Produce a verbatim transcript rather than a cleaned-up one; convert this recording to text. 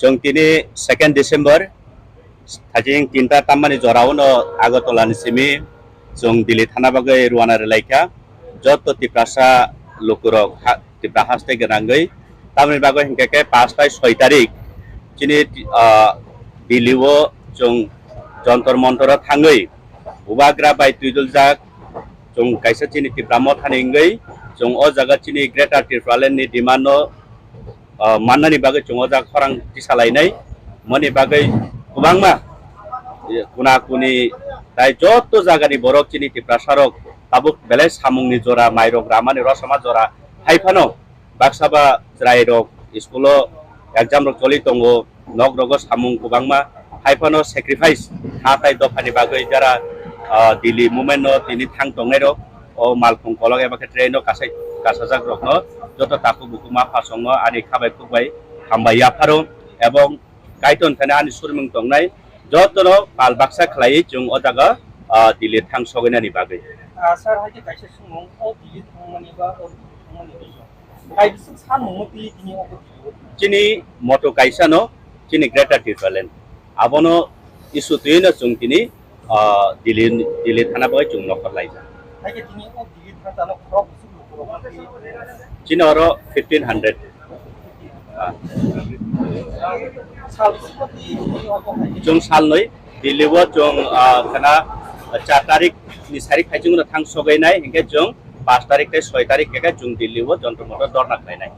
Chwng tini second December, thajing tinta tammani jorao no Agartala ni simi chwng Delhi thana bagwi rwna rwlaikha. Joto Tiprasa lukurok ha-, Tipra haste gwnangwi, tamoni bagwi hinkhe khe paanch tai soi tarik chini, ah, Delhi o chwng Jantar Mantar o thangwi Bubagra bai twiduljak chwng kaisa chini Tipra Mothani wngwi chwng o jaga chini Greater Tipraland ni demand no ah, mannani bagwi chwng o jaga khorang tisalainai. Moni bagwi kwbangma, eh, kuna kuni tai joto jagani borok chini Tiprasarok tabuk belai samungni jora, mairok ramani rosama jora hai phano baksa ba chwrairok school o exam rok choli tongo, nok rogo samung kwbangma hai phano sacrifice ha tai dophani bagwi jara, ah, Delhi movement no tini thang tongnai rok o malkhung kolok eba khe train o kasai kasajak rokno joto takhuk bukhuk ma phasongno ani khabai khukbai hambai yapharo ebong Kaitor thani ani surmung tongnai jotono pal baksa khlaiwi chwng o jaga, ah, Delhi thang sogainani bagwi. Ah, sir, hai khe kaisa swngmung, o Delhi thangmani ba o Delhi thangmani bagwi kaisa sanmung twi tini o Chini moto kaisa no, chini Greater Tipraland. Abono issue twi no chwng tini, ah, Delhi, Delhi thana bai chwng nokhor laijak. Hai khe tini o Delhi thana tano khorok bwswk lukurok no twi Chini oro fifteen hundred. Ah. Sal bwswk no twi tini o kok hai khe Chwng salnwi Delhi o chwng, ah, khana char tarik ni sarik phai chwng no thang sogainai, hinkhe chwng paanch tarik tei soi tarik khe chwng Delhi o Jantar Mantar dorna khlainai.